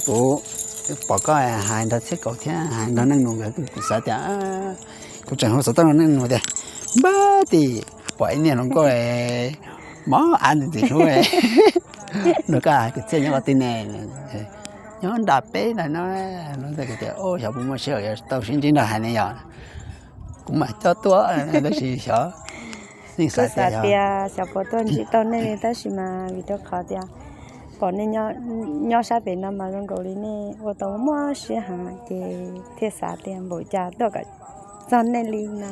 Kuv pom koj hais nrog Txhiaj Kaus thiab hais nrog Neej Nus nkawd, kuv xav tias, kuv tseem hu xov tooj rau Neej Nus tias, npab tim pom ib niag hluas nkauj mob av ntxim ntxim hlub, nrog koj hais kwv txhiaj nyob qhov twg ne? Nyob nram peb ntawm no. Kuv tias, xyov puas muaj sij hawm yuav tau sib ntsib nrog hais ne yom. Kuv mam coj tuaj, tab sis xyov, yeej xav tias xyov puas tuaj ntsib tau nej li, tab sis mas vim rau qhov tias pom nej nyob sab pem no mas zoo nkaus li nej ua tau muaj siab heev ces thiaj xav tias npaum cas tuaj kom txog nej li no,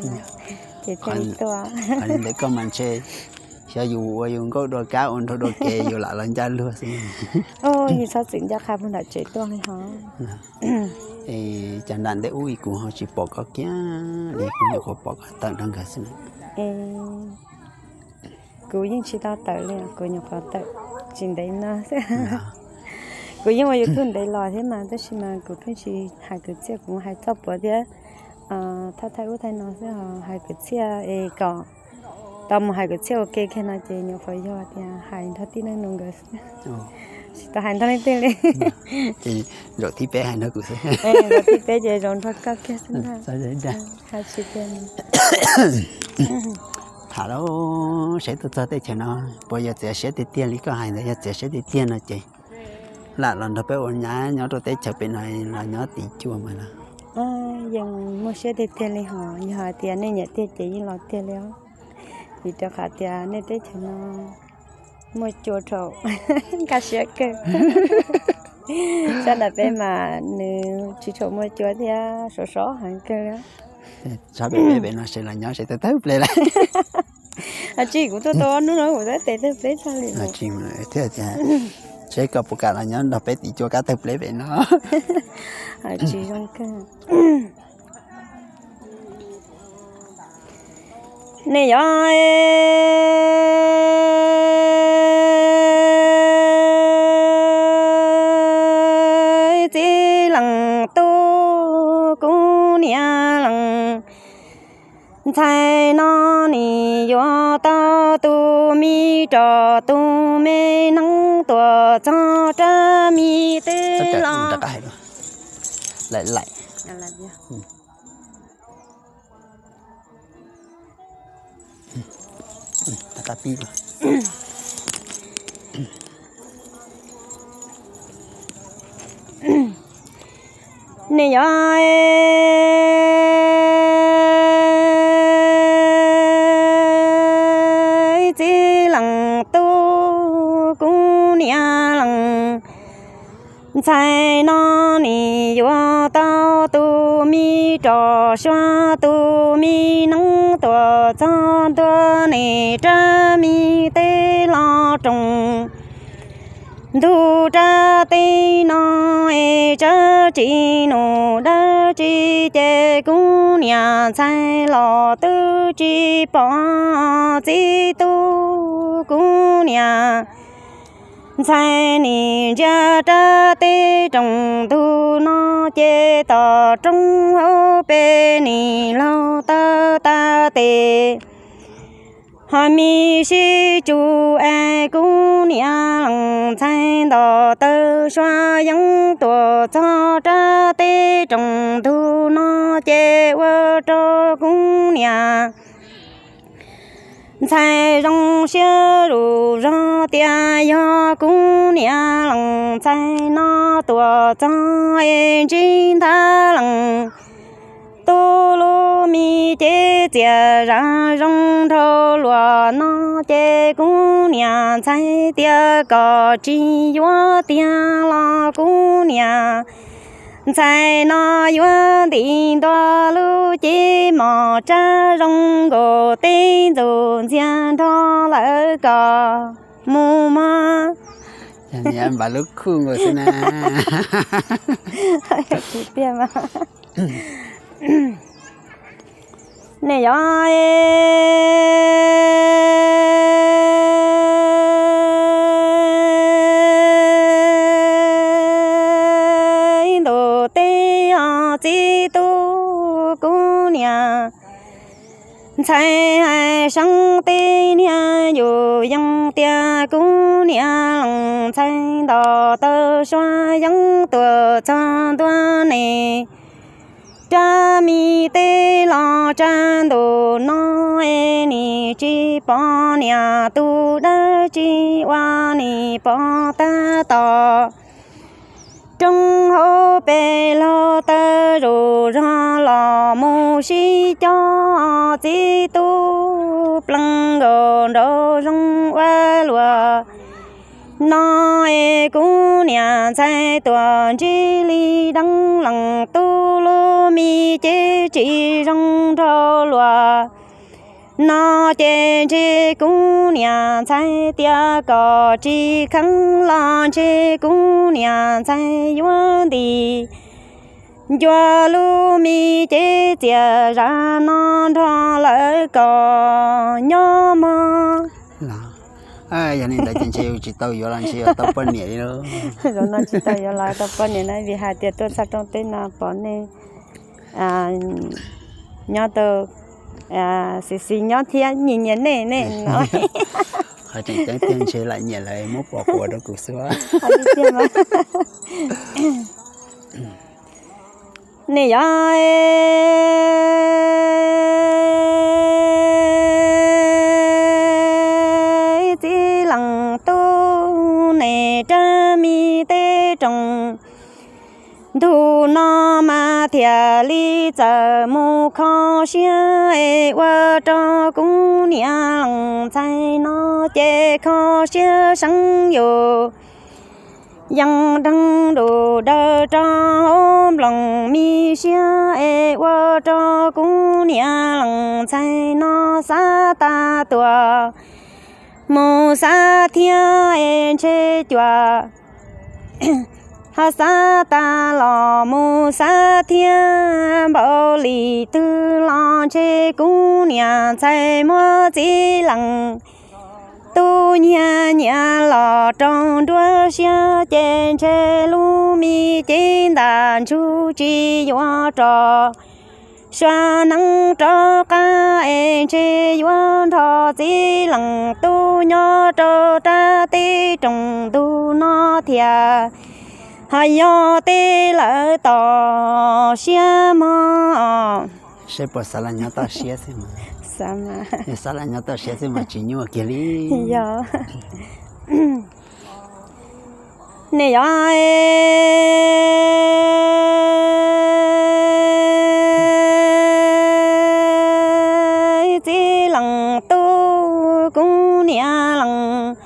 ces thiaj li tuaj. Ntawm koj mas ntshe xyov yus ua yus nkauj dua kab ua nraug dua kev yus lam los ncaj luag xwb. Yus txhob txwm ncaj qha puag nram tsev tuaj li hos. Cas nram ntej ub kuv ho tsis pom koj kiag li, kuv nyuam qhuav pom koj tawm nrog nkawd xwb. Kuv yeej tsis tau tawm li, kuv nyuam qhuav tawm tsis ntev no xwb. Kuv yeej ua YouTube ntev los thiab mas, tab sis mas kuv pheej tsis hais kwv txhiaj, kuv hais txog puav thiab, thaij thaij ub thaij no xwb, hais kwv txhiaj es kom tau mus hais kwv txhiaj ua ke kiag no ces nyuam qhuav yog tias hais nrog tij Neej Nus nkawd xwb, tsis tau hais nrog leej twg li. Ces zaum thib peb hais nrog kuv xwb. Zaum thib peb ces zaum nrog koj kiag xwb ntag. Hais tsis tiag. Tham lauj, seb tuaj txog teb chaws no puas yog txiav siab tiag tiag li koj hais ntawd, yog txiav siab tiag tiag no ces lam los nrog peb ua nyab nyob rau teb chaws pem no los nyob tim cua mas los. Yeej muaj siab tiag tiag li hos, yog hais tias nej nyiam tiag ces yeej los tiag li os. Vim rau qhov tias nej teb chaws no muaj cua rau nkag siab kawg. Sab nram peb mas nws tsis tshua muaj cua thiab sov sov heev kawg li. Sab pem peb pem no seb los nyob seb tawg tawg pleb lawm. Tsis, kuv tuaj tau ob hnub no kuv twb tes tawg pleb tag li. Thiab tias seb koj puas kam los nyob nrog peb tim cua kab tawg pleb pem no. Tsis zoo kawg. Nej yog txiv leej tub kuv niam leej ntxhais no nim yuav tau tus me roj tus me neeb tuaj txog rab me teb los. Nej yog txiv leej tub kuv niam leej ntxhais no nim yuav tau tus me roj suav tus me neeb tuaj txog ntua nej rab me teb los roos ntug rab teb no es tsawv tsis num dawb tsi ces kuv niam ntxhais los twb tsis pom txiv tub kuv niam ntxhais nim ntsia rab teb roos ntug no ces tom roob hauv pes nim laug tawg tas tes. Ho me sib tsu es kuv niam leej ntxhais nto taw sua yeeb tuaj txog rab teb roos ntug no ces ua rau kuv niam ntxhais zoo siab zuj zog tias yog kuv niam leej ntxhais no tuaj txog es ntsib ntag leej tub lub me cev txias zam zoo nraug luaj no ces kuv niam ntxhais tias kom tsis yuav tiag los kuv niam ntxhais no yuav ntim ntua lub cev mos tsab zoo nkaus teb ntxuj ntxiag nrog lawv kom mus mog. Npam lub khuj nkaus xwb na. Tsis tiag mas. Nej yog ntuj teb os txiv tub kuv niam Ntxhais hais seeb tib niag yus yeej tias kuv niam lees ntxhais nto taw sua yeeb tuaj txog ntua ne. Rab mi teb los tsa ntus no es nim tsis pom niam tus dab tsi ua nim pom tab tom roob hauv pes laug taw zus zog los mus sib cog txiv tub plees nkaus nraum zoov ua luaj no es kuv niam ntxhais tuaj ntsib li deev lees tub lub mi ces tsis zoo nraug luaj no ces ntshe kuv niam ntxhais tias kom tsis kheev los ntshe kuv niam ntxhais yuav nti ncua lub mi ces txias zam no nrog lawv kom nyob mog. Yog li ntawd ces ntshe yus tsis tau yuav los ntshe yuav tau poj niam li lauj. Zaum no tsis tau yuav los tau poj niam na vim hais tias tuaj txog rooj teb no pom nej nyob tau xis xis nyob thiab nyias nyias nej nej no. Qhov tseem ceeb tiag ntshe lam nyiam lawv muab pov quav rau kuv xwb. Nej yog txiv lees tub ne rab mi teb roos ntug no mas thiaj li txawm mus kho siab es ua rau kuv niam lees ntxhais no ces kho siab seeb yus yeej deeg lus daws rau hauv nploos mi siab es ua rau kuv niam lees ntxhais no xav tas tuaj mus xav thiab es ntshe cuam ho xav tas los mus xav thiab npaum li twg los ntshe kuv niam ntxhais muab txiv lees tub nyiag nyiam los rau nruab siab ces ntshe lub mi cev ntas ntsug tsis yuav rov sua neeb rov qab es ntshe yuav nrog txiv lees tub nyob rau rab teb roos ntug no thiab ho yog tej lawv tos siab mog. Seb puas xav los nyob toj siab xwb mas. Xav mas. Yog xav los nyob toj siab xwb mas tsis nyuaj kiag li. Yog. Nej yog txiv lees tub kuv niam lees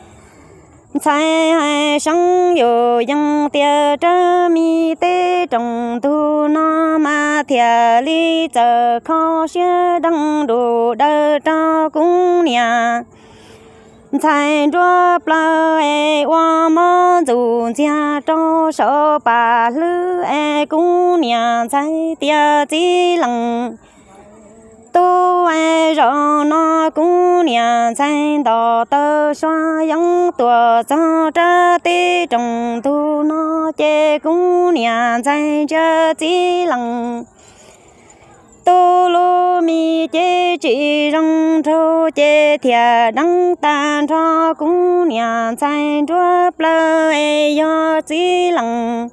ntxhais hais seeb yus yeej tias rab mi teb roos ntug no mas thiaj li txawm kho siab deeg lus daws rau kuv niam ntxhais nruab plaws es ua mob ntxuj ntxiag rau saum pas hlwb es kuv niam ntxhais tias txiv lees tub es zaum no kuv niam ntxhais nto taw sua yeeb tuaj txog rab teb roos ntug no ces kuv niam ntxhais ntsia txiv lees tub lub mi ces tsis zoo nraug ces thiaj deev tag nrho kuv niam ntxhais nruab plaws es yog txiv lees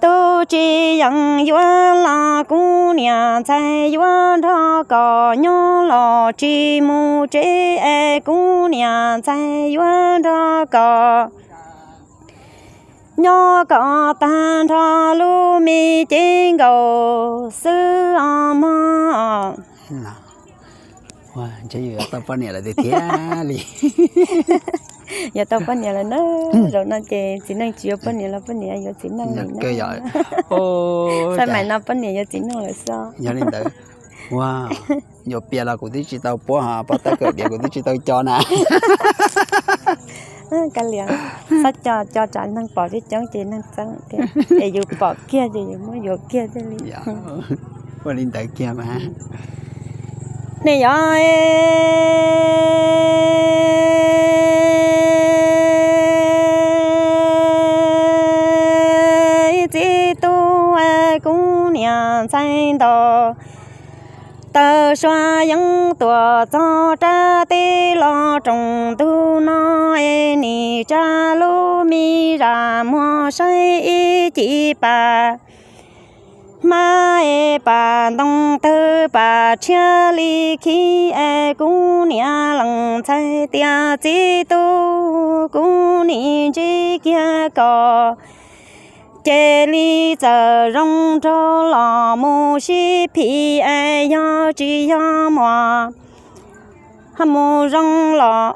tub tsis yeem yuav los kuv niam ntxhais yuav nrog kom nyob los tsis mus tsev es kuv niam ntxhais yuav nrog kom nyob kom tag nrho lub me cev nkaus xwb os mog. Ntshe yus yuav tau poj niam lawm tiag tiag li. Yuav tau poj niam lawm na, zaum no ces txiv neej tsis yuav poj niam los poj niam yuav txiv neej lawm na. Xav mas no poj niam yuav txiv neej lawm xwb. Yog li ntawd, ua, yuav pias los kuv twb tsis tau puab ho, pov tawb kawm diav kuv twb tsis tau co na. Kav liam, txhob co, co tsam neeg pom coob coob ces neeg txeeb, es yus pom kiag ces yus muab yuav kiag thiaj li. Ua li ntawd kiag mas. Nej yog txiv tub kuv niam ntxhais nto Tawm suab yeeb tuam txog rab teb los roos ntug no es nim tsa lub me zam muag saib ib ci pas hmab es pas ntoo tawg pas tshiab li khib es kuv niam lees ntxhais tias txiv tub kuv nim ntsib kiag kom ces li txawm zoo nraug los mus sib phim es yog tsis yog muam ho mus zoo los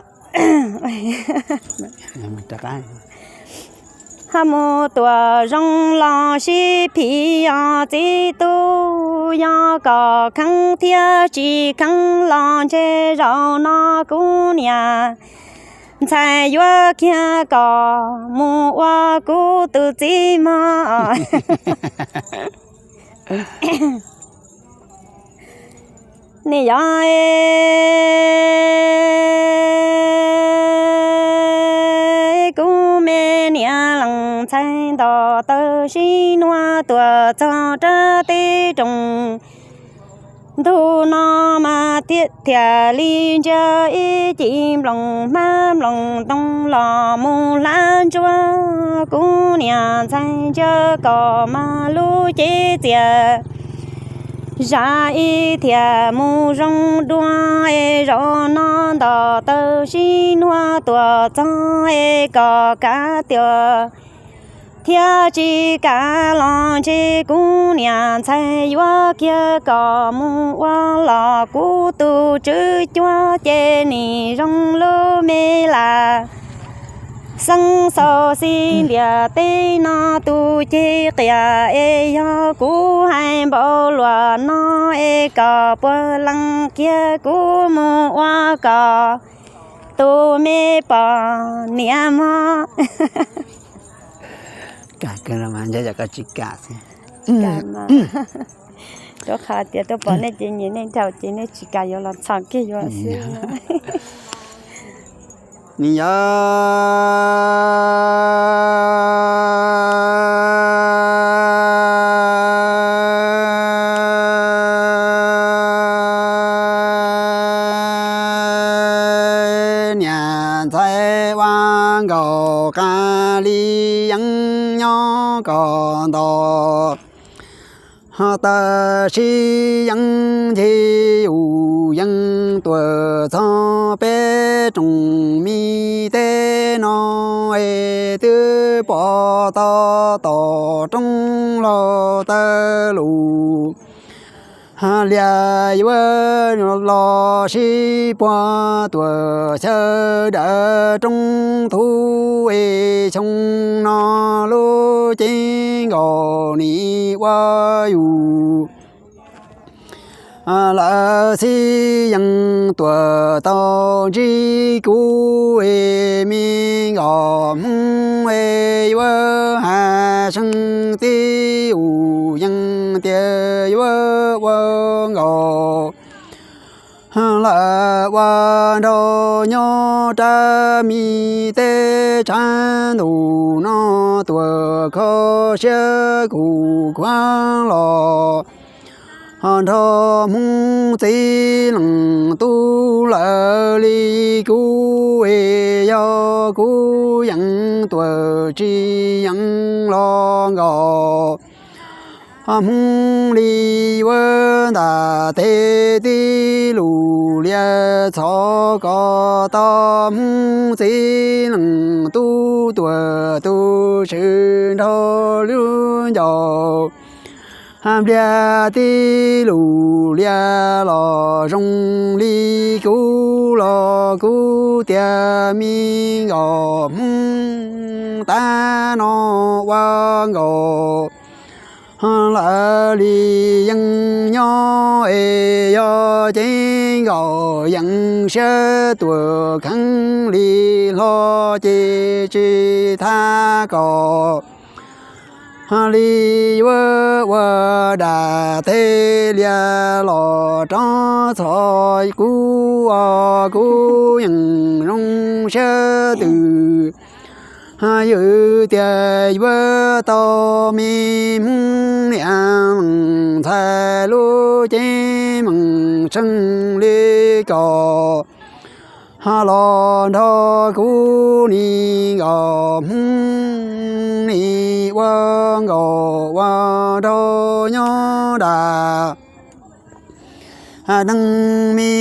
ho mus tuam zoo los sib phim os txiv tub, yog kom kheev thiab tsis kheev los ntshe zaum no kuv niam ntxhais yuav kiag kom mus ua kuv tus txiv mog. Nim yog kuv me niam lees ntxhais nto taw sib nuav tuam txog rab teb roos ntug no mas thiaj li ntsia ib ci nploos hmab nploos ntoo los mus hlab ntsuab. Kuv niam ntxhais ntsia kom mas lub cev txias zam ib thiam mus zoo dua es zaum no nto taw sib nuav tuam txog es kom kav tias thiab tsis kav los ntshe kuv niam ntxhais yuav kiag kom mus ua los kuv tus tswv cuab ces nim zoo lub me lam xeeb xaus xib ntiam teb no tus ceg qias es yog kuv hais npaum luas no es kom puas lees kiag kuv mus ua kom tus me poj niam mog. Rau qhov tias tuaj pom nej ces nyiam nej dhau ces nej tsis kam yuav los txhom kiag yuav xwb. Nws yog niam ntxhais ua nkaus qas li yeeb nyob kom nto ho tawm sib yeeb nce yus yeeb tuam txog peb rooj mi teb no es twb pom tau tom roob los taw lus ha lias yuav los sib puag tuam xyaw dawm roob thub es xyoo no lub ceeb nkaus nim ua yus lawv xib yeeb tuam tau ntsib kuv es me nkauj Hmoob es yuav has seeb tib yus yeeb tias yuav ua nkaus lawv ua nraug nyob rab mi teb tshav ntuj no tuam kho siab kuv khuav los ho nrog Hmoob txiv leej tub lawv li kuv es yog kuv yeeb tuam tsis yeeb los nkaus Hmoob li yuav ntam teg tib lus lias txhov kom tau Hmoob txiv leej tub tuam tu swm nrog lub ncauj npliag tib lus lias los zoo li kuv los kuv tias me nkauj Hmoob tab no ua nkaus lawv li yeeb nyob es yog ceeb nkaus yeeb siab tuam kheev li hlo ces tsis thab kom li yuav ua dam teg lias los rov txhov kuv os kuv yeej zoo siab twm yws tias yuav tau me Hmoob niam leej ntxhais lub ceeb meem tseeb li kom los nrog kuv nim nkaus Hmoob nim ua nkauj ua nraug nyob nram neeg me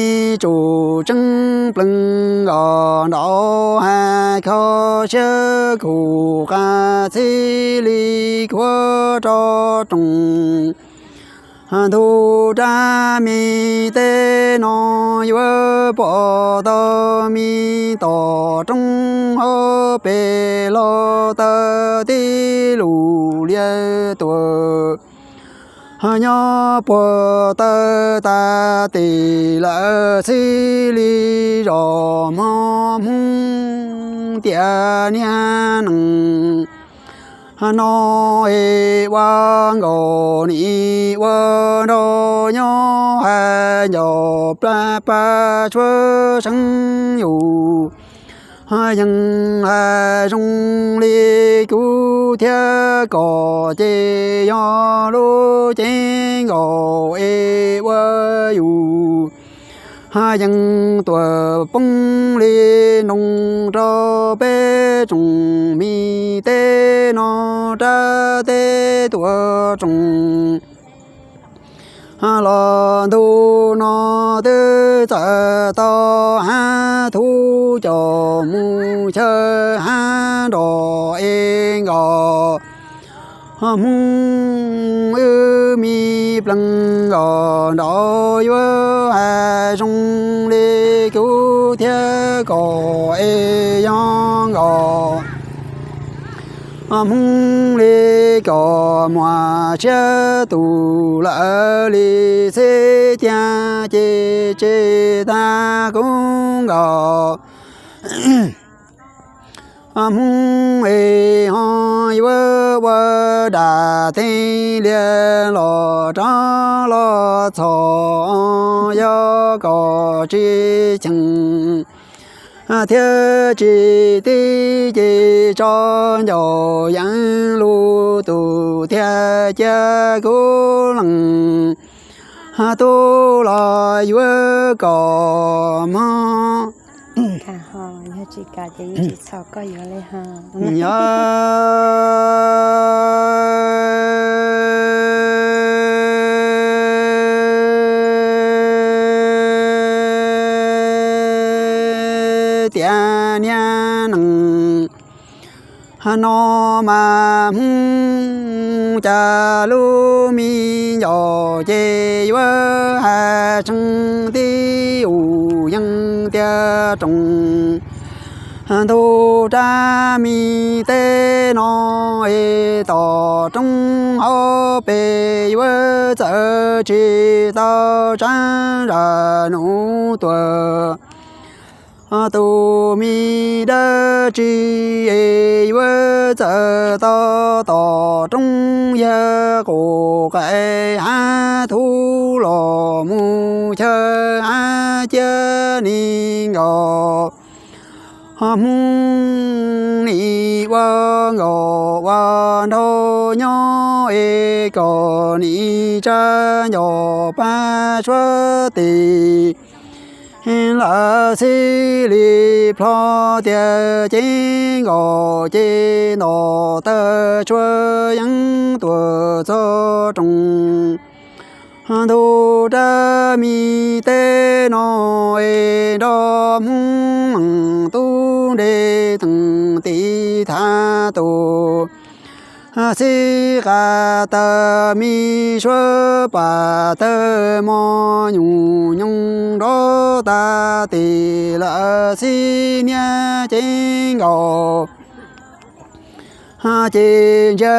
tsuj tseeb plees nkaus nraud hais kho siab kuv qab txij li kuv rov roos. Ntuj rab me teb no yuav pom tau me tom roob hauv pes los tawm tib lus liaj tuam nyob puag tawm tas tes lawm xij li zos hmo Hmoob tiam niag nees no es ua nkauj nim ua nraug nyob hais ncaus pab pab tsuav seeb yus yeej hais zoo li kuv thiab kom ces yog lub cev nkaus es ua yus yeej tuam poob li nroos rau peb tsoom me teb no rab teb tuam tsoom los ntu no twb txawm tau hab thub caum mus chaw hab nrog es nkaus Hmoob wb me plees nkaus nraud yuav hais zoo li kuv thiab kom es yog nkaus Hmoob li kom muaj siab tus lawm li xib tiag ces tseg tag kuv nkaus Hmoob es ho yuav ua dam teeb liaj los rov los txhom yog kom tsis cheem thiab tsis tib ces tso ncaus yeeb lub tus thiaj cia kuv leej tub los yuav kom mob. Yog tiam niag nees no mas Hmoob cas lub me ncaus ces yuav hais tseeb tib ub yeej tiag roos. Ntuj rab me teb no es tom roob hauv pes yuav txawm tsis tau tsav zam nuv tuam tus me dab tsi es yuav txawm tau tom roob yawg qus qais hab thub los mus chaw hab ciab nim nkaus Hmoob nim ua nkaus ua nraug nyob es kom nim tsa ncaus pab suab tes lawm xij li plho tias cev nkaus ces ntom tawg tshuav yeeb tuam txog roos. Ntuj rab me teb no es nrog Hmoob meem tub nres teem tiv thav tus xib qas taw me suab pas tawg mos nyuj nyoos nrov tas tes lawm xib niag cev nkaus ces ntsia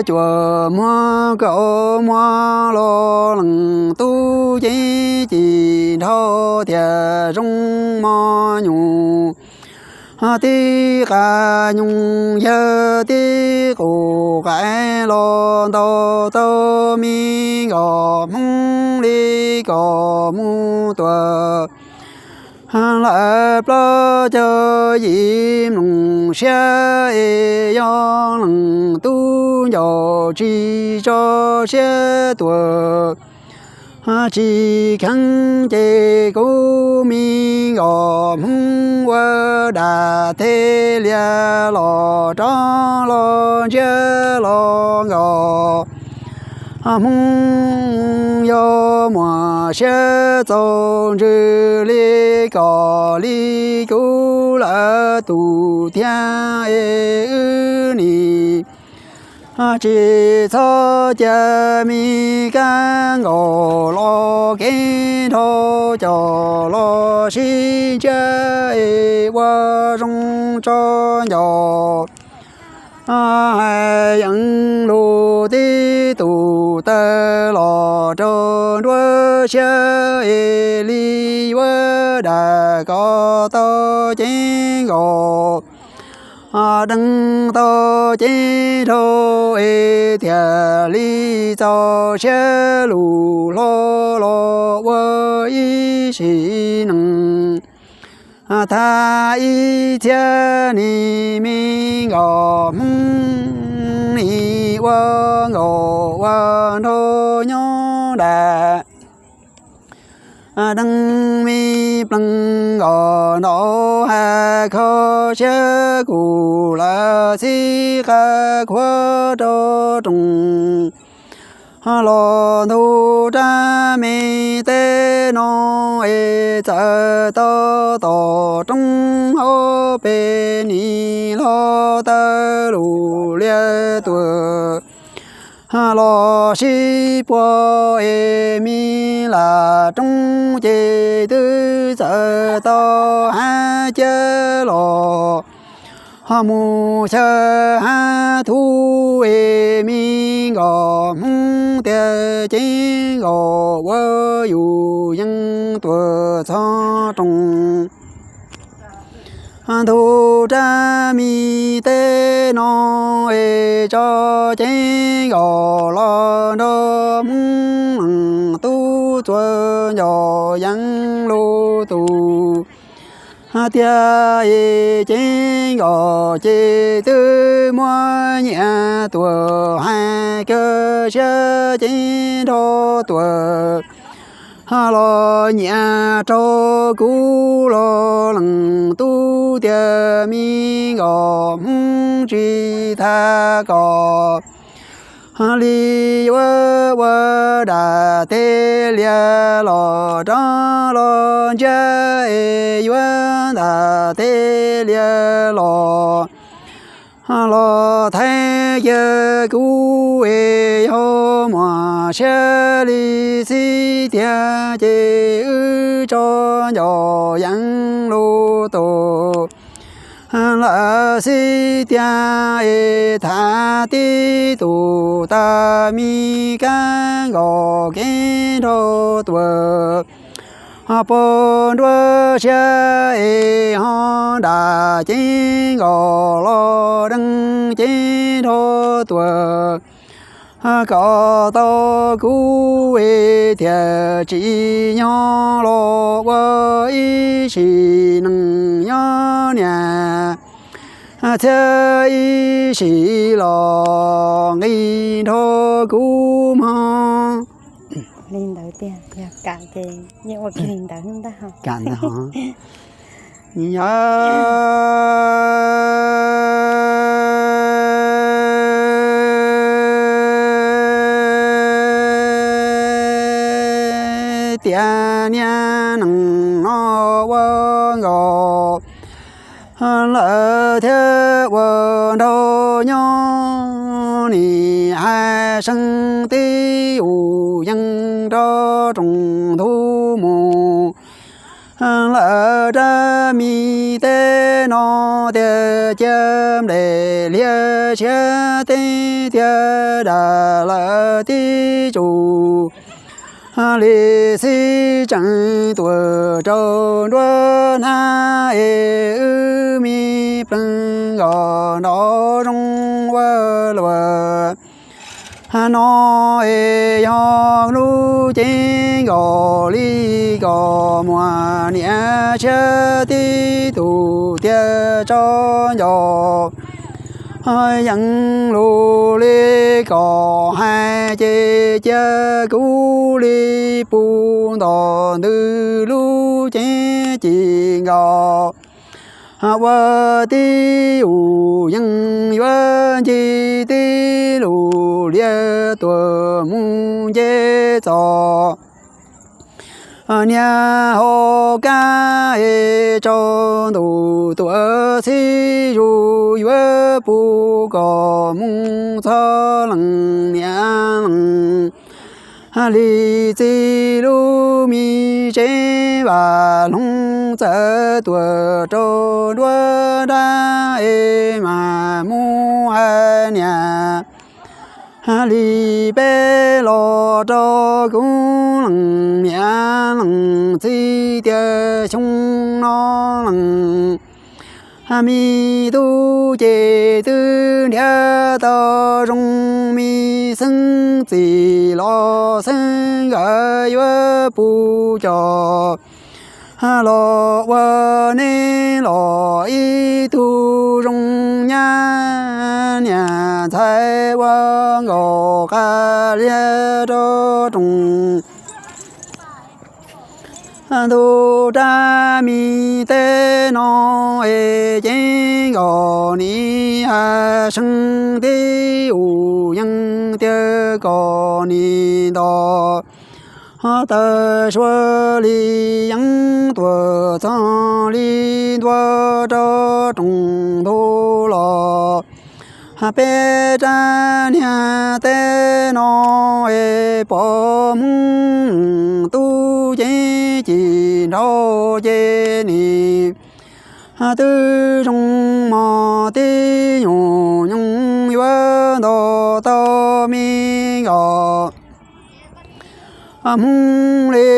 cuam muag kaum muag los leej tub cev ci nrhau tias zoo mos nyuj tib qas nyoos yawg tib qus qais los ntaus tau me nkaus Hmoob li kom mus tuam lawm plaub caug yim mloog siab es yog leej tub ncaus tsis tso siab tuam tsis kheev ces kuv me nkauj Hmoob ua dam thiaj li los rov los ntsia los nkaus. Hmoob yog muaj siab txaus ntsws li kom li kuv lawv tus thiab es wb nim tsis txhob cia me kab nkaus los kev nrho coj los sib ntsib es ua zoo tso ncaus. Hais yeev lus tib tus tawg los rau nruab siab es li yuav dam kom tau ceev nkaus. Deev tau ceev nrho es thiaj li txaus siab lus hlo los ua ib sim neej. Thaj ib txhiab nim me nkauj Hmoob nim ua nkauj ua nraug nyob nram deev me plees nkaus nraud hais kho siab kuv lawv xib qab khuab rau roos. Los ntu rab me teb no es txawm tau tom roob hauv pes nim los tawg lus liab tuam los sib puag es me lam roob ces twb txawm tau hab ciab los ho mus chaw hab thuv es me nkauj Hmoob tias ceev nkaus ua yus yeej tuam txog roos. Ntu rab me teb no es tso ceev nkaus los nrog Hmoob leej tub txhua ncaus yeev lub tus. Tias es ceev nkaus ces twb muab nyias tuam hais kawg siab ceev nrho tuam los nyias rau kuv los leej tub tias me nkauj Hmoob tsis tham kom li yuav ua dam tej lias los rov los ntsiab es yuav ntam tej lias los los thaij kiag kuv es yog muaj siab li xib tiag ces wb tso ncaus yeev lub tus. Lawv xib tiag es tham tib tus tas me kab nkaus kev nrog tuam pog nruab siab es ho dam ceev nkaus los deev ceev nrog tuam kom tau kuv es thiaj tsim nyog los ua ib sim neej nyob niam txhiab ib sim los nqis nrog kuv mog. Li ntawd tiag, yog kam ces yeej ua kiag li ntawd ntag. Kam ntag. Yog tias niag neej no ua nkaus lawm thiab ua nraug nyob nim hais seeb tib ua yeej rov roos ntuj mus lawm rab me teb no tiag cia nplej liag siab teb tiag dam lawm tib tsus li xib tseem tuam rau nruab hnab es wb me plees nkaus nraum zoov ua luam no es yog lub cev nkaus li kom muaj niam tshiab tib tug tiag tso ncaus yeej lus li kom hais ces cia kuv li puv nto ntws lub ceeb ci nkaus. Ua tib yus yeej yuav ncig tib lus liab tuaj mus nce txog niag hauv kab es rau ntuj tuaj txhib zus yuav pub kom mus txog leej niam leej li txiv lub me tsev vaj loog txawm tuaj rau nruab nrab es mas mus hais niam li peb los rau kuv leej niam leej txiv tias xyoo no leej me tub ces twb nrhiav tau zoo me xeeb txim los xeeb nkawd yuav pub coj los ua neb los ib tug zoo nyab niam ntxhais ua nkaus qab liag rau rooj ntug rab me teb no es ceeb nkaus nim hav seeb tib ub yeej tiag kom nim nto tawm suav li yeeb tuaj txog li ntua rau rooj ntug los peb rab niag teb no es pom Hmoob tub ceeb ci nraug ces nim twb zoo mog tib nyuag nyoog yuav nto tau me nkaus Hmoob li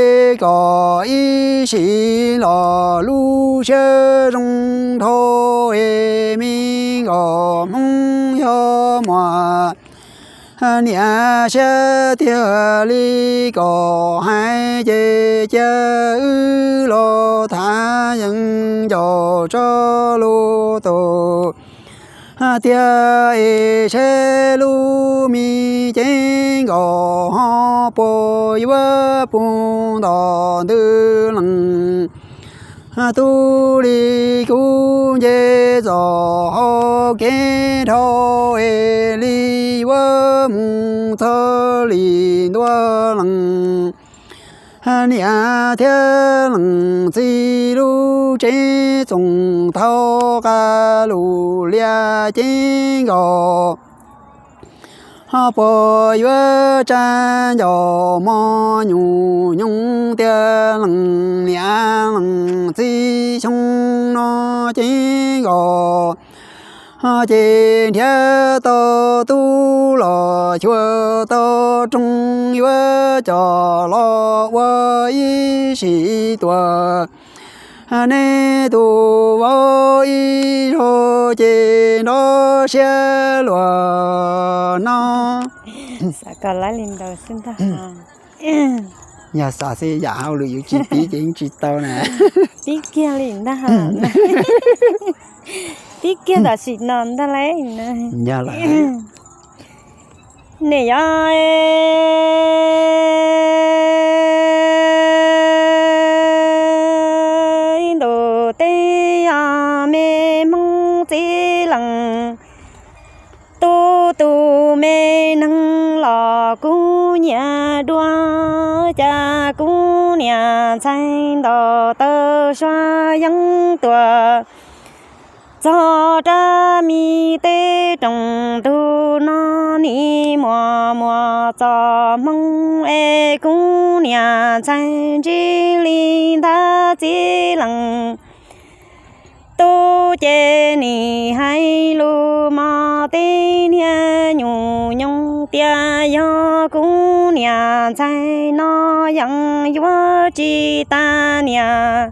kom ib sim los lub siab zoo dhau es me nkaus Hmoob yog muaj niam siab tiag li kom hais ces cia wb los tham yeej ncaus tso lus tus tiag es seb lub me ceeb nkaus ho puas yuav pub nto ntws leej tub li kuv nce txoj hau kev dhau es li yuav mus txog li ntua leej niam thiab leej txiv lub tsev txoos thaub qab lus liab ceeb nkaus ho puas yuav tsa ncaus mog nyuag nyoog tiag leej niam leej txiv xyoo no ceeb nkaus ho ces nrhiav tau tub los xyuas tau rooj yuav coj los ua ib sim tuaj neb tus vauv ib zaug ces nrov siab luag no. Xav kom lawv li ntawd xwb ntag. Yog xav xwb yam hauj lwm yuav tsis pib ces yeej tsis tau na. Pib kiag li ntag. Pib kiag tam sim no ntag lauj. Yog lawm. Nim yog ib ntus teb yog me Hmoob txiv leej tub tus me neeg los kuv nyiam dua, cas kuv niam ntxhais ntaus taw suab yeeb tuaj txog rab me teb rooj ntug no nim muaj muaj txoj hmoo es kuv niam ntxhais ntsib li ntawd txiv leej tub ces nim hais lus mos tib niag nyuag nyoog tias yog kuv niam ntxhais no yeej yuav tsis tas niam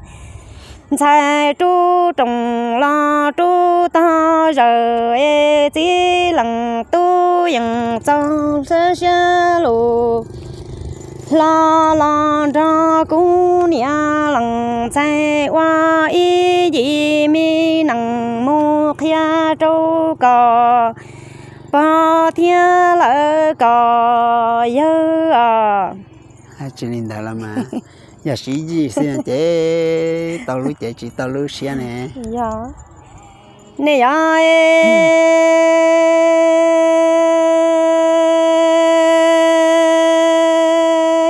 ntxhais rub rooj los rub tog zaws es txiv leej tub yeej txaus siab lus hlo los nrog kuv niam leej ntxhais ua ib yim me nees mus qhia rau kom pog thiab lawv kom yawg os. Tsis li ntawd los mas, yog siv yij xwb ces tau lub cev tsis tau lub siab ne. Yog, nej yog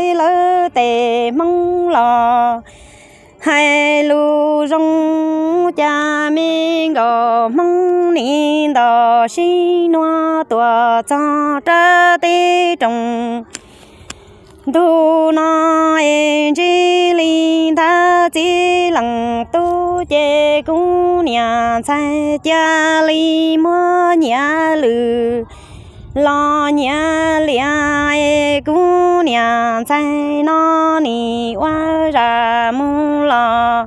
ib lawv tes Hmoob los hais lus zoo, cas me nkaus Hmoob nim nto sib nua tuaj txog rab teb roos. Ntu no es ntsib li ntawd txiv leej tub ces kuv niam ntxhais cia li muab nyiav lwm los nyiav liam es kuv niam ntxhais no nim ua zam mus los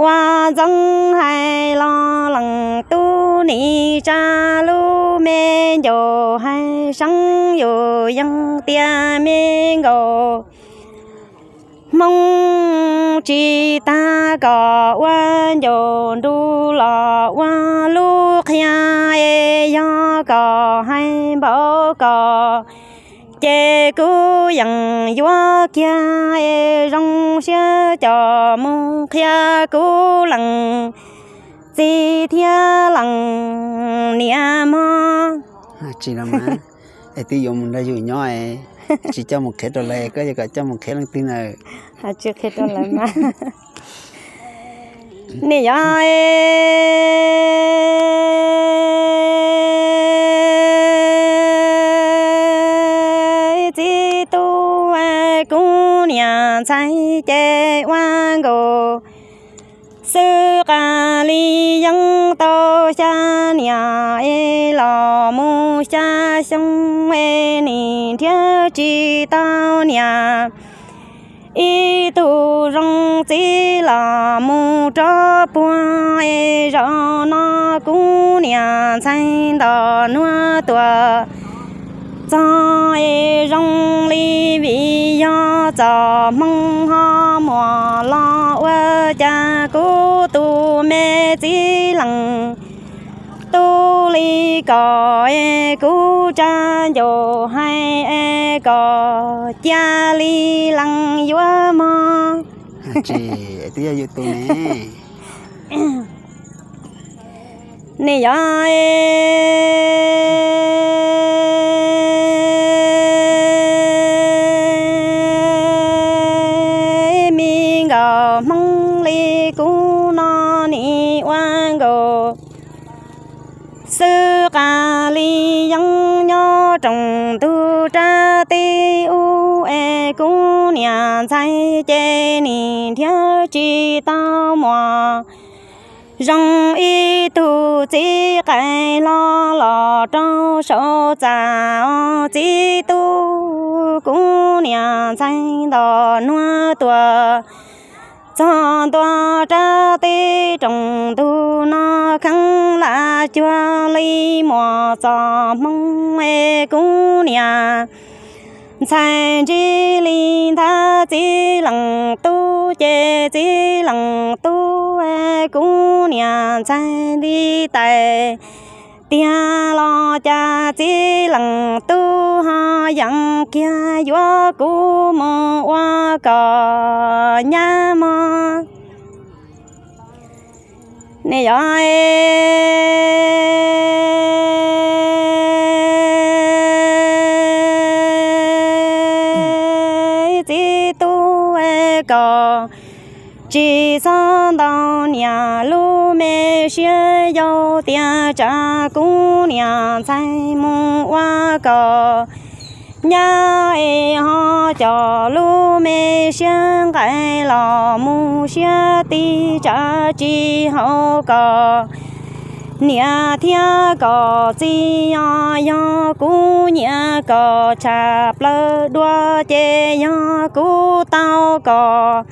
ua ntxeev hais los leej tub nim tsa lub me ncaus hais seeb yus yeej tias me nkaus Hmoob tsis tas kom ua ncaus nru los ua lub qhia es yog kom hais npaum kom ces kuv yeej yuav kiag es zoo siab coj mus qhia kuv leej txiv thiab leej niam mog. Tsis los mas, es twb yuav mus nrog yus nyob, tsis coj mus qhia rau lawv, koj yuav kom coj mus qhia leej twg na? Tsis qhia rau lawv mas. Nej yog txiv tub kuv niam ntxhais ces ua nkaus xwb, qas li yeej tau xya niam es los mus xya xyoo es nim nrhiav tsis tau niam ib tug zoo txiv los mus rov puag es zaum no kuv niam ntxhais nto nuav tuaj txog es zoo li vim yog txoj hmoo ho muaj los ua cas kuv tus me txiv leej tub li kom es kuv tsa ncauj hais es kom cia li leej yuav mog. Tsis, twb yog yus tus ne. Nej yog me nkaus Hmoob li kuv no nim ua nkaus xwb, qas li yeej nyob rooj ntug rab teb ub es kuv niam ntxhais ces nim nrhiav tsis tau muaj zoo ib tug txiv qais hlo los rau saum txaj os txiv tub. Kuv niam ntxhais nto nuav tuaj txog ntua rab teb rooj ntug no kheev lam cuag li muaj txoj hmoo es kuv niam ntxhais ntsib li ntawd txiv leej tub ces txiv leej tub es kuv niam ntxhais nti tais tiag los cas txiv leej tub ho yeem kiag yuav kuv mus ua kom nyab mog. Nej yog txiv tub kom tsis txhob ntau niam lub me siab, yog tias tsam kuv niam ntxhais mus ua kom nyab es ho coj lub me siab nqaim los mus siab tig, tsam tsis haum kom niam thiab kom txiv os. Yog kuv nyiam kom tshaj plaws dua ces yog kuv tau kom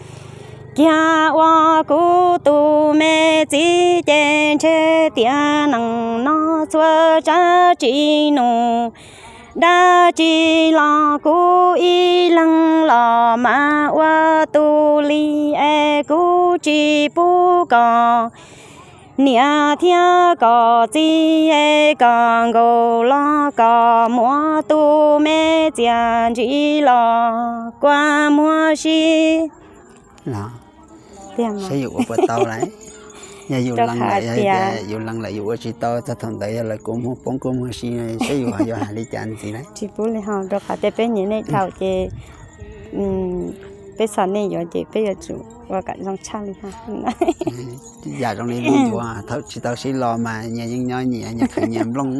kiag ua kuv tus me txiv ces ntshe tiam neej no txhua tsav tsis num dab tsi los kuv ib leeg los mas ua tus li es kuv tsis pub kom niam thiab kom txiv es kom nkaus los kom muab tus me txiaj ntsig los kua muag si. Saib yus ua puas tau lawm. Yog yus lees lawm, yog tias yus lees lawm yus ua tsis tau, txog thaum ntawd yog lawv kua muag poob kua muag si, saib yus yuav hais li cas ntxiv lawm. Tsis pub li ho, rau qhov tias peb nyiam nej dhau ces peb xav nej yuav ces peb yuav tsum ua kom zoo tshaj li ho. Yam zoo li lub ncuav, thaum tsis tau sib los mas nyias yeej nyob nyias, nyias qhwv nyias nplooj,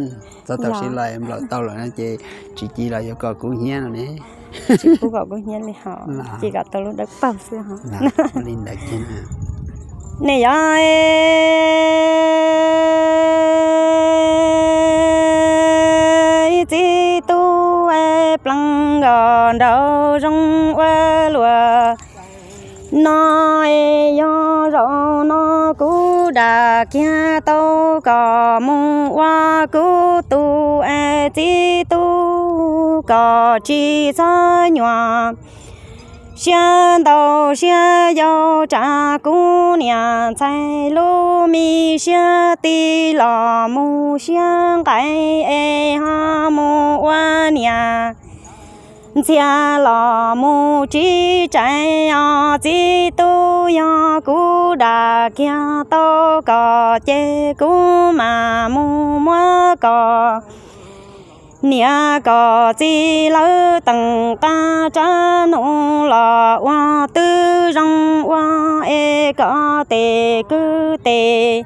txog thaum sib los nplaum tau lawm no ces tsis ci los yuav kom kub hnyiab no ne. Tsis pub kom kub hnyiab li ho, ci kom tau lub dawb paug xwb ho. Li ntawd kiag. Nej yog ib txiv tub pleev nkaus nraug zoo ua luaj no es yog zaum no kuv dam kiag tau kom mus ua kuv tus es txiv tub kom tsis txhob nyuam siab ntau siab yau, tsam kuv niam ntxhais lub me siab tij los mus siab nqaim es ho mus ua niam ntxhias los mus tsis tsev os txiv tub. Yog kuv dam kiag tau kom ces kuv mam mus muab kom niam kom txiv lawv teem qab tsab nus los ua twb zoo ua es kom tes kwv tes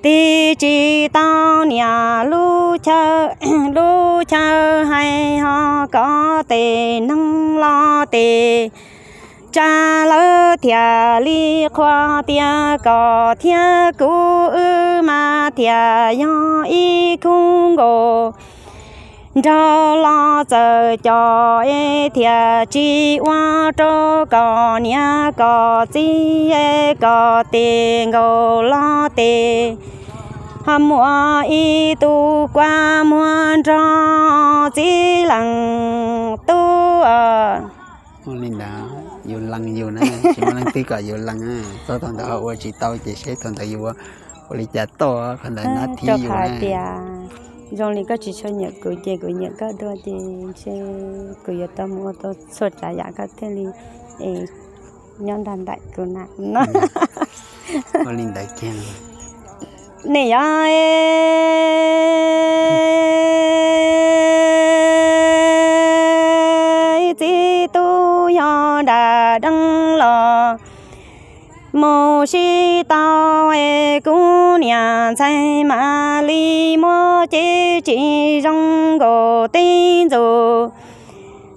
tig tsis tau niam lub chaw, lub chaw hais ho kom tes neeg los tes tsa lawv thiaj li qhuas tias kom thiab kuv wb mas thiaj yog ib khub nkaus nraug los txawm cov es thiaj tsis ua rau kom niam kom txiv es kom tes nkaus los tes ho muaj ib tug kua muag nrog txiv leej tub. Li ntawd yus lees yus na, tsis muaj leej twg kom yus lees, txog thaum ntawd ho ua tsis tau ces seb thaum ntawd yus ua li cas tau, qhov ntawd nab thib yus na. Tias zoo li koj tsis tshua nyiam kuv ces kuv nyiam koj dua ces ntshe kuv yuav tau mus ua tau txhua tsav yam koj thiaj li es nyob nrog nraim kuv na no. Ua li ntawd kiag. Nej yog ib txiv tub yog dam deev los mus sib tau es kuv niam ntxhais mam li muab cev tsis zoo nkaus tib ntxus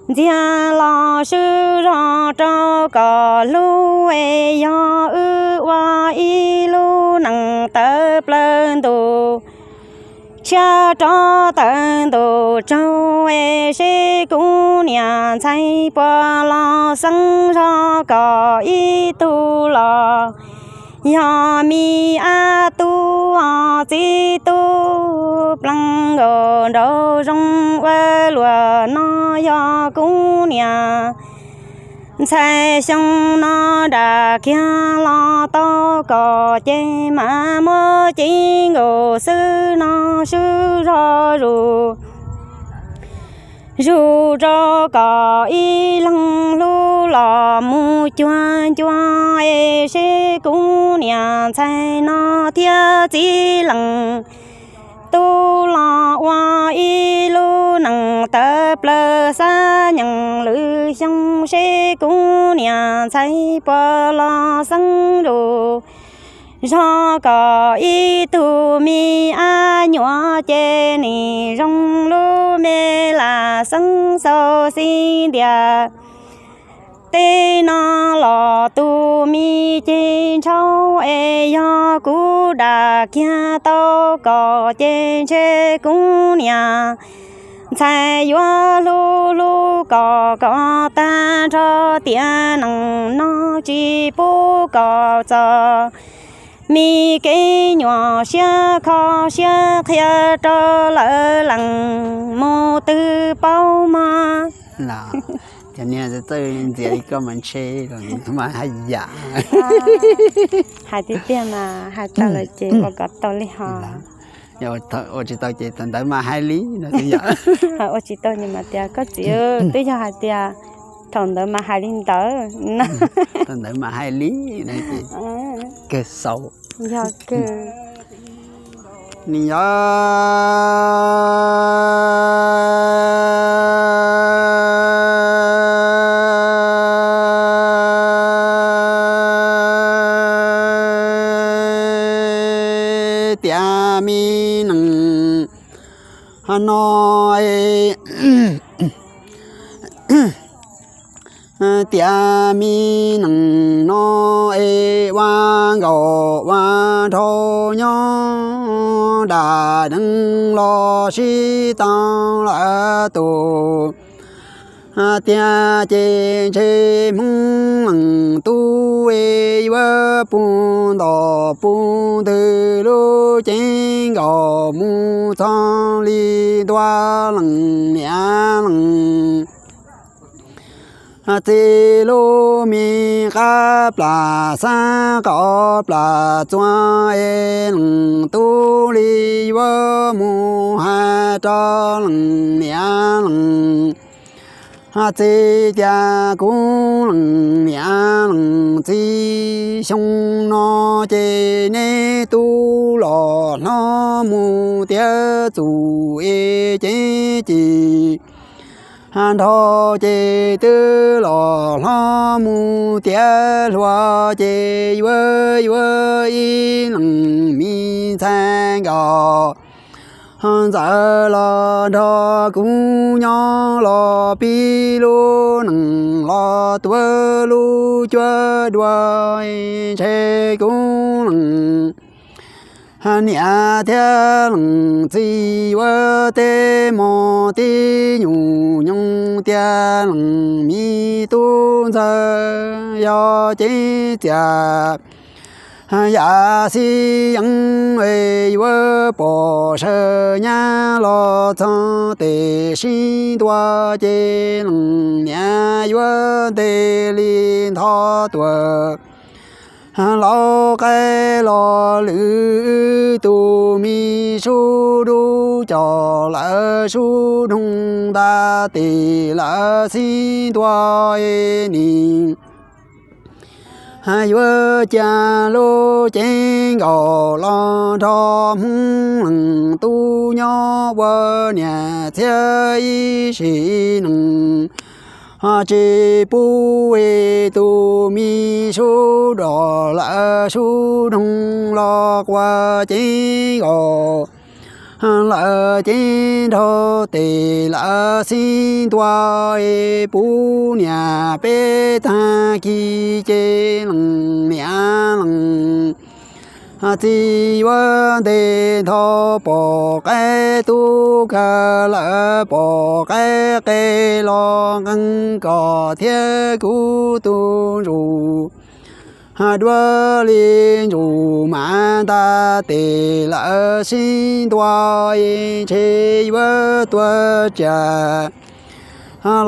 ntxiag los swb zog rau kom hlub es yog wb ua ib lub neej tawv plaws ntuj tshiab rov tawm ntuj tsaug es seb kuv niam ntxhais puas los xeeb zog kom ib tug los yog me ab tub os txiv tub pleev nkaus nraug zoo ua luaj no yog kuv niam ntxhais xyoo no dam kiag los tau kom ces mam muab cev nkaus xwb no swb zog zus zus rau kom ib leeg hlub los mus cuag ncua es seb kuv niam ntxhais no thiab txiv leej tub los ua ib lub neej tawv plaws xab nyeem lwm xyoo seb kuv niam ntxhais puas los xeeb zus zog kom ib tug me ab nyuam ces nim zoo lub me lam xeeb xau xi ntias tej no los tus me ceg ntshaub es yog kuv dam kiag tau kom ces ntshe kuv niam ntxhais yuav hlub hlub kom kom tag nrho tiam neej no tsis pub kom txog me kev nyuam siab kho siab qhia rau lawv lees mus twg paub mog. Cov niag txawj ntxias li koj mas ntshe los mas haj yam. Hais tiag tiag mas hais tau lawm ces ua kom tau li ho. Yog ua tsis tau ces thaum ntawd mas hais li no. Ua tsis tau mas tias koj txiv, twb yog hais tias thaum ntawd mas hais li ntawd. Thaum ntawd mas hais li no ces kawg xaus. Yog kawg. Nws yog tias me nees no es, tias me nees no es ua nkaus ua nrho nyob dam neeg los sib tau lawm tus tiag ces ntshe Hmoob leej tub es yuav puag ntom puag ntug lub ceeb nkaus mus txog li ntua leej niam leej txiv lub me qab plas xab qaum plas txuas es leej tub li yuav mus hais rau leej niam leej txiv tias kuv leej niam leej txiv, xyoo no ces neb tub los hlob mus tiav txuj es cev ci nrho ces twb los hlob mus tiav hluas ces yuav yuav ib leej me ntxhais nkaus ntxawm los nrog kuv nyob los pib lub neej los tuav lub cuab dua ntshe kuv leej niam thiab leej txiv yuav tej mos tib nyuag nyoog tias leej me tub ntxawg yog cev txias yam xib yeeb yuav pom sawv nyab los txog tes sib ntua ces leej niam yuav ntes li ntho tuaj laus qaib los lwm tus me sub dub coj lawm sub doog nta tes lawm xib ntua nim yuav cia lub ceeb nkaus los nrog Hmoob leej tub nyob ua niam txiv ib sim neej tsis pub tus me sub dub lawm sub doog los qua ceeb nkaus lawm ceeb nrog tes lawm xib ntua es puv niam peb tag kis ces leej niam leej txiv yuav ntes ntho pom qaib tub kawg lawm pom qaib qe los nqeeb kom thiab kuv tus ntsuj dua li ntsuj mas nta tes lawm xib ntua es ntshe yuav tuaj tsiaj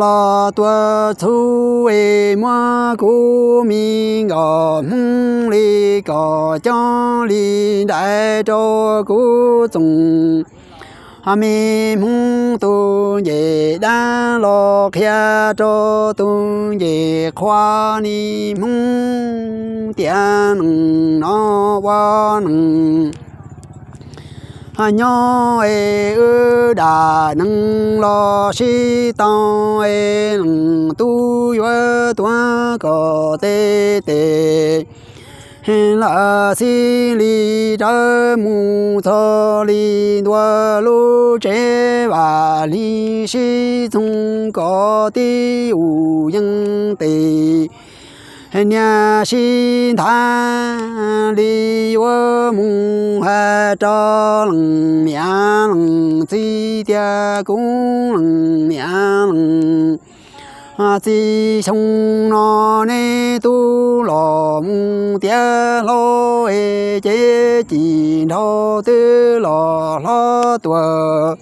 los tuaj txhub es muab kuv me nkauj Hmoob li kom coj li nraim rau kuv txoos me Hmoob tus ncej dab los qhia rau tus ncej qhua ni Hmoob tias neej no ua neej nyob es wb dam neeg los sib tau es leej tub yuav tuav kom tej tes lawm xib li rawv mus txog li ntua lub tsev vam li sib txoog kom tib ub yeej tes niam sib nthav li yuav mus hais rau leej niam leej txiv tias kuv leej niam leej txiv, xyoo no neb tub los mus tiav hlob es ces cim nrho twb los hlob tuaj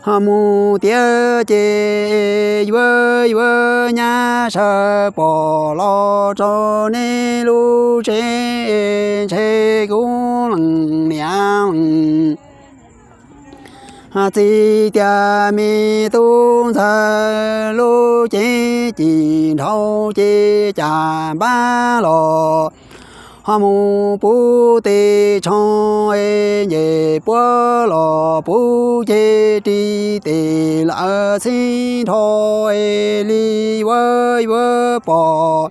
Ho mus tiav ces yuav yuav nyab sawv pom los rau nej lub tsev, ntshe kuv leej niam leej txiv tias me tub ntxawg lub cev cim nrau ces cas npab los ho mus puv tes tsho, nce puab los puv ceg ris tes lawm xib nrho li yuav yuav pom.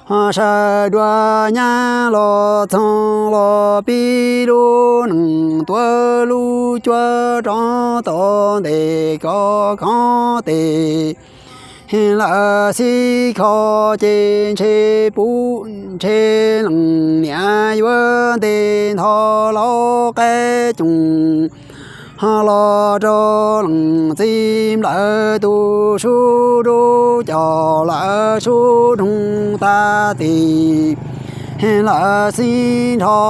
Ho sawv dua nyab los txog los pib lub neej tuav lub cuab rov tom ntej kov khob tes lawm xib kho ces ntshe puv ntshe leej niam yuav nte nthos laub qaib coos ho los rau leej txiv nplawm tus sub rub cos lawm sub roog tag tes lawm xib nrho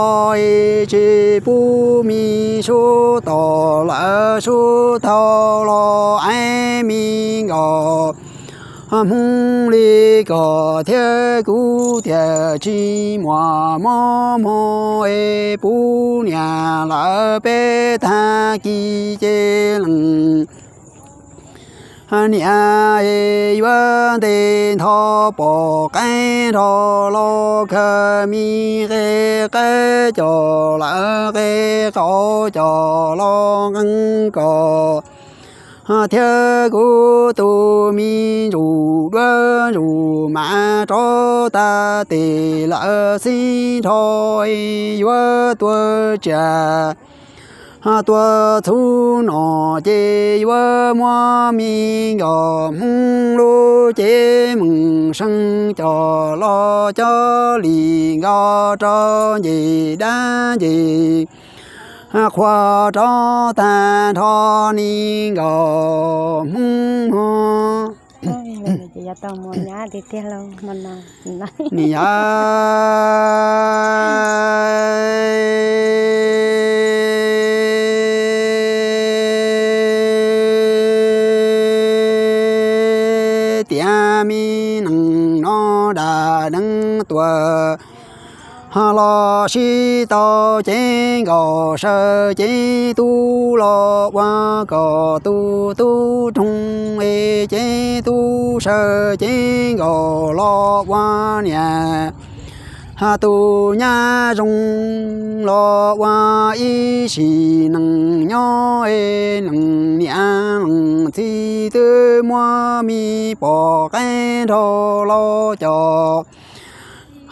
tsis pub me sub tom lawm sub thau los aib me nkaus hmoob li kom thiab kuv tias tsis muaj mob muaj es puv niam lawm peb tag kis ces leej niam yuav nte nthos pom qaib nrho los khaws me qe qaib cos lawm qe qaub cos los nqeeb kos thiab kuv tus me ntsuj duab ntsuj mas rov tag tes lawm xib nrho yuav tuaj tsiaj tuaj txhub no ces yuav muab me nkaus hmoob lub cev meej seej cos los cov li nkaus rau ncig dab ncig qhua rov tag nrho ni nkaus hmoob mog. Ni yog tias me neeg no dam neeg tuaj ho los sib tau cev nkaus saw cev tub los ua kom tus tub roog es cev tub saw cev nkaus los ua niam tus nyab zoo los ua ib sim neej nyob es leej niam leej txiv twb muab me pom qaib nrho los cos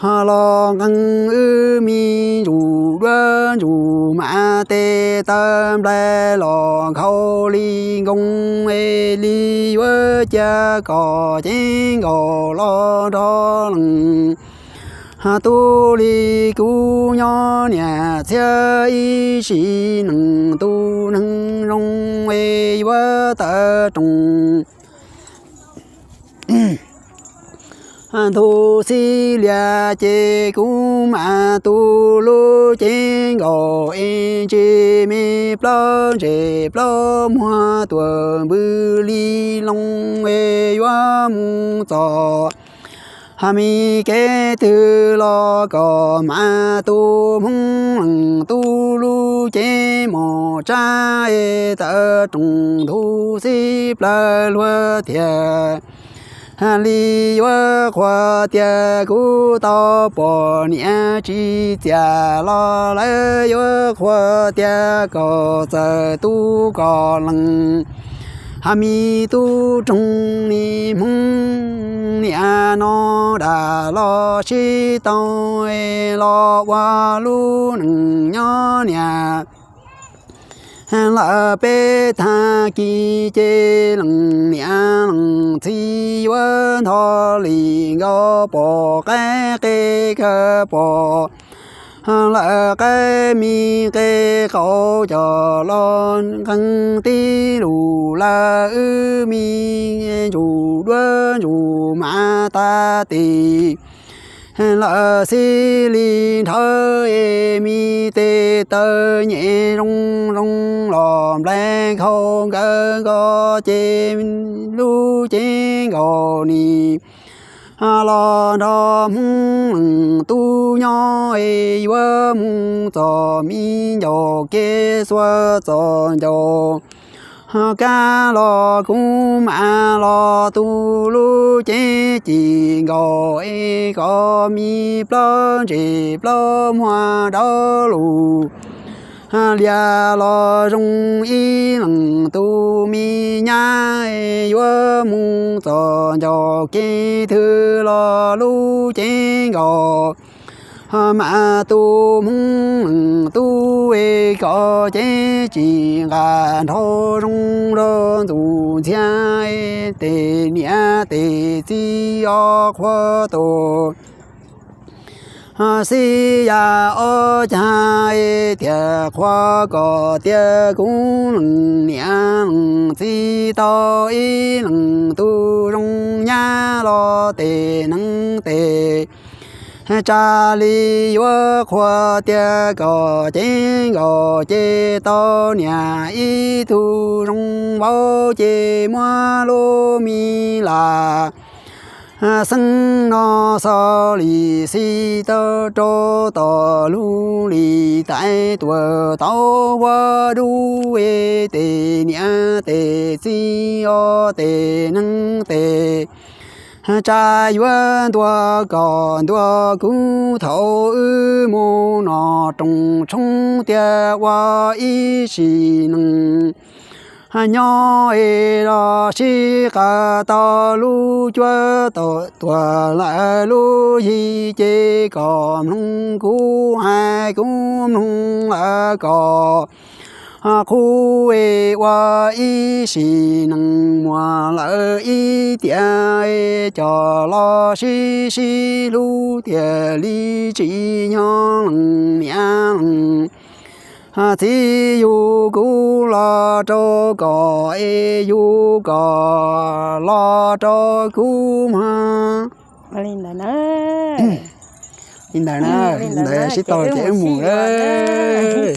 ho los nqeeb wb me ntsuj duab ntsuj mas tes taw nplai los nkhaus li nkoos es li yuav cia kom cev nkaus los nrog leej tub li kuv nyob niam txhiab ib sim neej tus neeg zoo es yuav tawm rooj ntug xib lias ces kuv mas tu lub cev nkaus es ntsis me plaub ntsej plaub muag tuaj npws li loo es yuav mus txog ha me kev twg los kom mas tu hmoob leej tub lub cev mos tsab es tawm rooj ntug xib plaws luag thiaj li yuav qhuas tias kuv tau pom niam tsis txias los lawv yuav qhuas tias kom txawm tub kom leej ha me tub roog ni hmoob niam no dam los sib tau los ua lub neej nyob niam lawm peb tag kis ces leej niam leej txiv yuav ntho li nkaus pom qaib qe khaws pom lawm qaib me qe qaub cos los nqeeb tib lus lawm wb me ntsuj duab ntsuj mas tag tes lawm xij li nrhawv es me tes taw nyem zoo zoo los nplaig khau nkawd nkaus ces lub cev nkaus nim los nrog Hmoob leej tub nyob es yuav mus txog me ncauj kev xuas txog ncauj kab los kuv mam los tu lub cev ci nkaus es kom me plaub ntsej plaub muag dawb lug lias los zoo ib leej tub me nyab es yuav mus txog ncauj kev twg los lub cev nkaus mam tu Hmoob leej tub es kom cev tsis nqa nrho zoo rau ntxuj ntxhiab tes niam tes txiv ob qhuav tus xib ya ob cag tias qhuav kom tias kuv leej niam leej txiv tau ib leej tub zoo nyab los tes neeb tes tsa li yuav qhuav tias kom cev nkaus ces tau niam ib tug zoo vauv ces muab lub me lam xeeb no xo li xib tau rau tom lub li tais tuam tau ua dub es tes niam tes txiv ob tes neeb tes tsa yuav ntuas kom ntuas kuv thaum wb mus noj rooj tshoob tias ua ib sim neej nyob es los sib qawm tau lub cuab tau tuag lawm lub yig ces kom mloog kuv hais kuv mloog lawm kom qub es ua ib sim neej muag lawm ib tiam es cov los sib sib hlub tiag li tsis nyob leej niam leej txiv yug kuv los rau kom es yug kom los rau kuv mas. Li ntawd na, li ntawd sib tau ces wb mus lawm.